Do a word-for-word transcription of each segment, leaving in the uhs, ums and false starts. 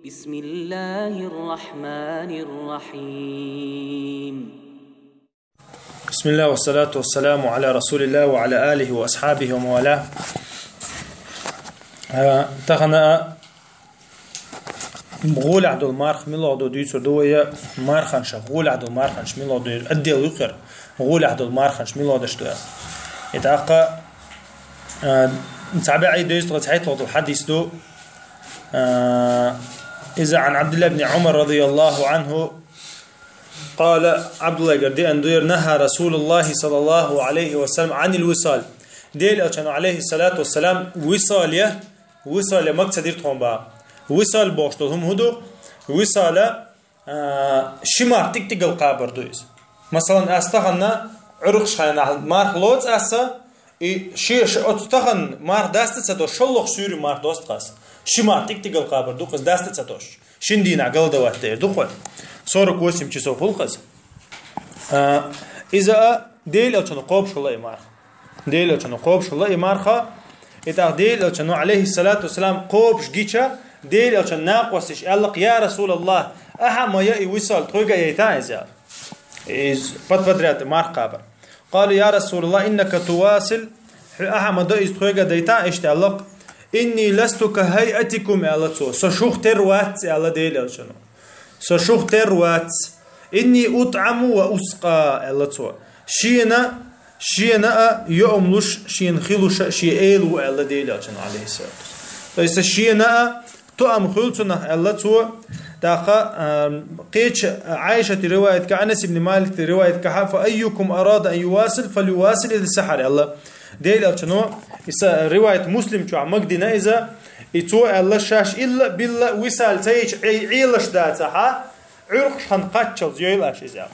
بسم الله الرحمن الرحيم. بسم الله والصلاة والسلام على رسول الله وعلى آله وأصحابه ومن والاه. Э, тахан гӀолехь долу марх мила ду дуьйцур ду вай, марханаш, гӀолехь долу марханаш мила ду, отдел юкъера, гӀолехь долу марханаш мила деш ду. И тӀаккха, э, цхьа бӀе дезткъа цхьайтталгӀа долу хьадис ду. Э, иза عن عبد الله بن عمر رضي الله عنه قال, Абдуллайгара деана ду, نهى رسول الله صلى الله عليه وسلم عن الوصال. Дела Элчано, алейхиссалату вассалам, висале, висале мага ца дира тхуна боху. Висал бохуш долу хӀума хӀун ду? Висала, а, ши марх тӀиг-тӀигал кхабар ду иза. Масалан, ас тахана Ӏуьркъаш хенахь марх лоцу аса, и ши, ши оцу тахана марх даста ца до, шолгӀа суьйре марх доста аса. Ши марх тӀиг-тӀигал кхабар ду, кхуза даста ца дош. Шин дийнахь галдаватта эр ду кхо. Сорок восемь часов хӀуллакхаза. А, иза а Дела Элчано кхобуш хилла и марха. Дела Элчано кхобуш хилла и марха. И тӀаккха Дела Элчано, алейхиссалату вассалам, кхобуш гича, Дела Элчан накъосташа аьлла-кх: «Я Расулаллах, ахьа а ма я и висал, тхоьга а яйта иза?» Из под-, подряд марха кхабар. قالوا: يا رسول الله إنك تواصل, хьо ахьа а ма до иза, тхоьга а дайта, иштта аьлла-кх. إني لست كهيئتكم, аьлла цо. Со шух тера вац, аьлла Дела Элчано. Со шух тера вац. إني أطعم وأسقى, аьлла цо. Шена, шена а йоам луш, шена хи луш а шен эла ву, аьлла Дела Элчано, алейхиссалату вассалам. То есть шена а тоам хуьлу цунах, аьлла цо. ТӀаккха, а, кхечу Ӏайшата риваят ка, Анас ибн Малика риваят ка, فأيكم أراد أن يواصل فليواصل إلى السحر, аьлла. Дела Элчано, иза риваят Муслим чохь магадина иза, и цо аьлла, шаьш илла а билла а висал ца йича, Ӏе-, Ӏелаш дацахь, Ӏуьркъаш хан кхаччалц йойла аша иза.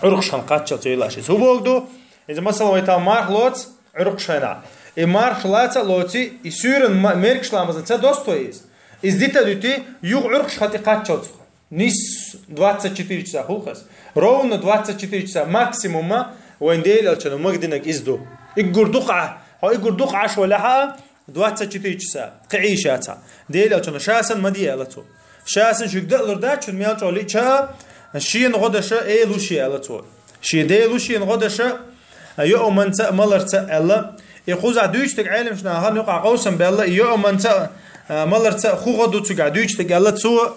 Ӏуьркъаш хан кхаччалц йойла аша иза. ХӀун боху ду? Иза, масала, вай тахана марха лоцу Ӏуьркъаш хенахь. И мархаш лаца а лоций, и суьйранна ма-, мергаш ламазна ца достой иза. Иза дита а дуьтий, юха Ӏуьркъаш хан тӀе кхаччалц. Нис двадцать четыре часа хӀуллакхаза. Ровно двадцать четыре часа максимума вайн Дела Элчано магадинарг иза ду. Иггур дукха, хьо иггур дукха Ӏаш валахь а, двадцать четыре часа, кхин Ӏийша ца. Дела Элчано ша санна ма де аьлла цо. Ша санна шуьга даалур дац, шуна мел чӀогӀа лиъча а, шена гӀо даш а эла ву шен аьлла цо. Шен дела ву шена гӀо даш а, йоаманца а, маларца а аьлла. И кхузахь дуьйцу дерг Ӏеламнаха юкъахь къовсам баьлла, и йоаманца а, маларца а хӀун гӀо ду цигахь дуьйцу дерг аьлла цо.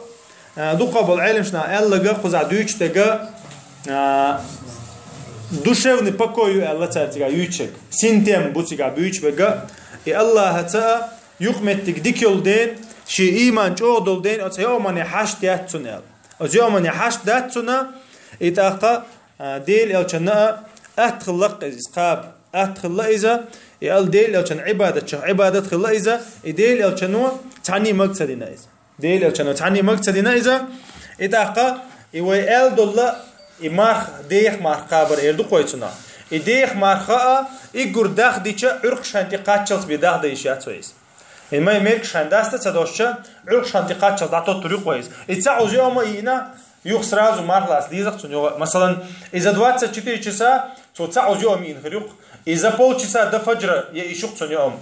А, дукха болу Ӏеламнаха аьлларг кхузахь дуьйцу дерг, а, душевный покой ю аьлла цара цигахь юьйцург. Синтем бу цигахь буьйцуш берг. И Аллахьаца а юкъаметтиг дика йолу дела, шен ийман чӀогӀа долу дела, оцу йоамане хьашт яц цунна аьлла. Оцу йоамане хьашт дац цунна, и тӀаккха, а, Дела Элчанна а атта хилла-кх иза кхаба. Атта хилла иза, и ал Дела Элчанна Ӏибадат чу, Ӏибадат хилла иза, и Дела Элчано цхьанний мага ца дина иза. Дела Элчано цхьанний мага ца дина иза, и тӀаккха, и вай аьлла долла, и марха, деха марха кхабар эр ду кхойцунах. И деха марха а, иггур дахдича, Ӏуьркъаш хан тӀе кхаччалц бен дахда йиш яц вай иза. И май мергаш хан даста ца дошча, Ӏуьркъаш хан тӀе кхаччалц дӀатоттур ю кхо иза. И цхьа узу йома а йиъна, юха сразу марха лаца деза-кх цунна юха. Масалан, иза двадцать четыре часа, цо цхьа узу йома йиъна хир ю-кх. Иза полчаса до фаджра я иш ю-кх цунна йома.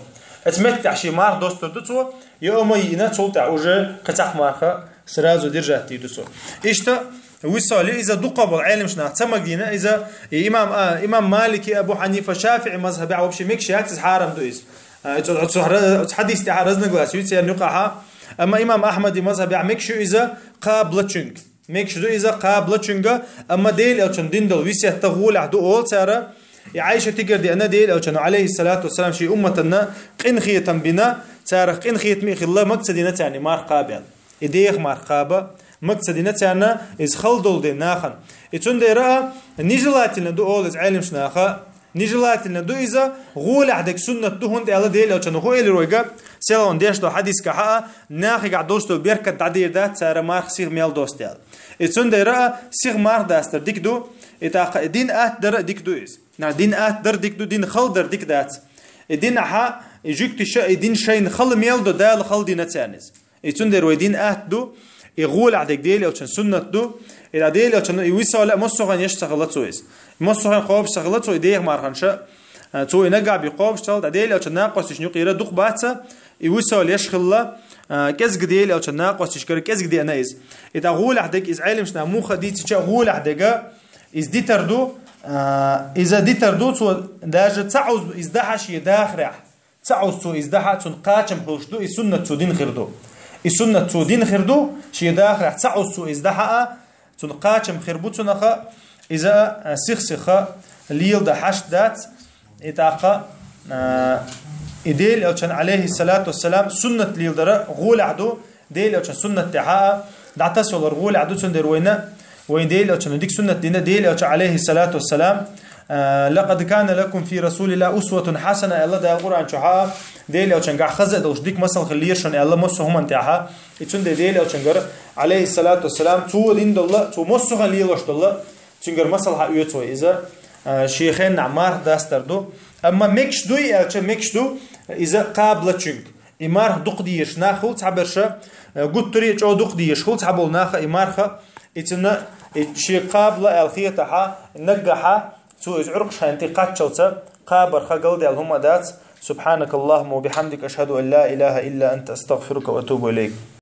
Эца меттехь шен марха достур ду цо, йома а йиъна, цул тӀаьхьа уже кхин цхьа марха сразу держать дийр ду цо. Иштта, висал ю иза дукха болу Ӏеламнаха ца магийна иза, и имам, а, имам Малики, Абу Хьанифа, ШафиӀи мазхабехь вообще мегаш яц иза, хьарам ду иза. А, оцу, оцу хьадис тӀехь разногласи ю церан юкъахь. Амма имам Ахьмади мазхабехь мегаш ю иза кхаба лачуьнга. Мегаш ду иза кхаба лачуьнга, амма Дела Элчано дина долу весет гӀолехь ду олу цара. И Ӏайшатигара деана Дела Элчано, алейхиссалату вассалам, шен умматана къинхетам бина, царах къинхетаме а хилла, мага ца дина царна и марха кхаба аьлла. И деха марха кхаба мага ца дина царна, иза хала долу дела нахана. И цундела а нежелательно ду олу иза Ӏеламнаха, нежелательно ду иза, гӀолехь дерг суннат ду, хӀунда аьлча Дела Элчано хӀун элира вайга, селхана деш долу хьадисехь а, нахехь долуш долу беркат дӀадийр дац цара марха сиха мел досту аьлла. И цундела а сиха марха дастар дика ду, и тӀаккха и дин атта дар а дика ду иза. Нах дин атта дар дика ду, дин хала дар дика дац. И динахь а, и жуьгтиша, и дин шайна хала мел до, Дала хала дина царна иза. И цундела вай дин атта ду, и гӀолехь дерг Дела Элчан суннат ду, и Дела Элчано и висал а массо а хенахь еш ца хилла цо иза. Массо а хенахь кхобуш ца хилла цо и деха марханаш а, цо и нагахь бен кхобуш ца хилла, Дела Элчан накъосташна юкъера дукха бац а, и висал еш хилла, а, кӀезига Дела Элчан накъосташкара кӀезига деана из. И тӀаккха гӀолехь дега, из Ӏелимаш наха муха дийцича гӀолехь дега, из дитар ду, а, иза дитар ду, цо даже ца Ӏуз из дахьа шен дахарехь. Ца Ӏуз цо из дахьа, цунна кхачам хуьлуш ду, и суннат цо дина хир ду. И суннат цо дина хир ду, шен дахарехь ца Ӏуз цо из дахьа а, цунна кхачам хир бу цунах, иза, а, сих-сиха леладан хьашт дац, и тӀаккха, а, и Дела Элчан, алейхиссалату вассалам, суннат леладара гӀолехь ду, Дела Элчан суннат тӀехьа а дӀатасавалар гӀолехь ду, цундела вайна, вайн Дела Элчан дика суннат дина, Дела Элча, алейхиссалату вассалам, а, «لقد كان لكم في رسول الله أسوة حسنة» аьлла Дала Къуръан чу хьа, Дела Элчангахь хаза а долуш дика масал хилира шуна аьлла массо а хӀуманна тӀехьа. И цундела Дела Элчангара, алейхиссалату вассалам, цо дина долла, цо массо а хӀума лелош долла, цуьнгара масал хьаоьцу вай иза, а, шен хеннахь марха дастар ду. Амма мегаш дуй аьлча, мегаш ду иза кхабалачуьнга. И марха дукха дезаш нах хуьлу цхьаберш, а, гуттаре а чӀогӀа дукха дезаш хуьлу цхьаболу наха и марха, и цунна, и шен кхабала аьлла хетахь, наггахь, цо иза Ӏуьркъаш хьайна тӀе кхаччалца кхабар хан галдаьлла хӀума дац. سبحانك اللهم وبحمدك، أشهد أن لا إله إلا أنت، أستغفرك وأتوب إليك.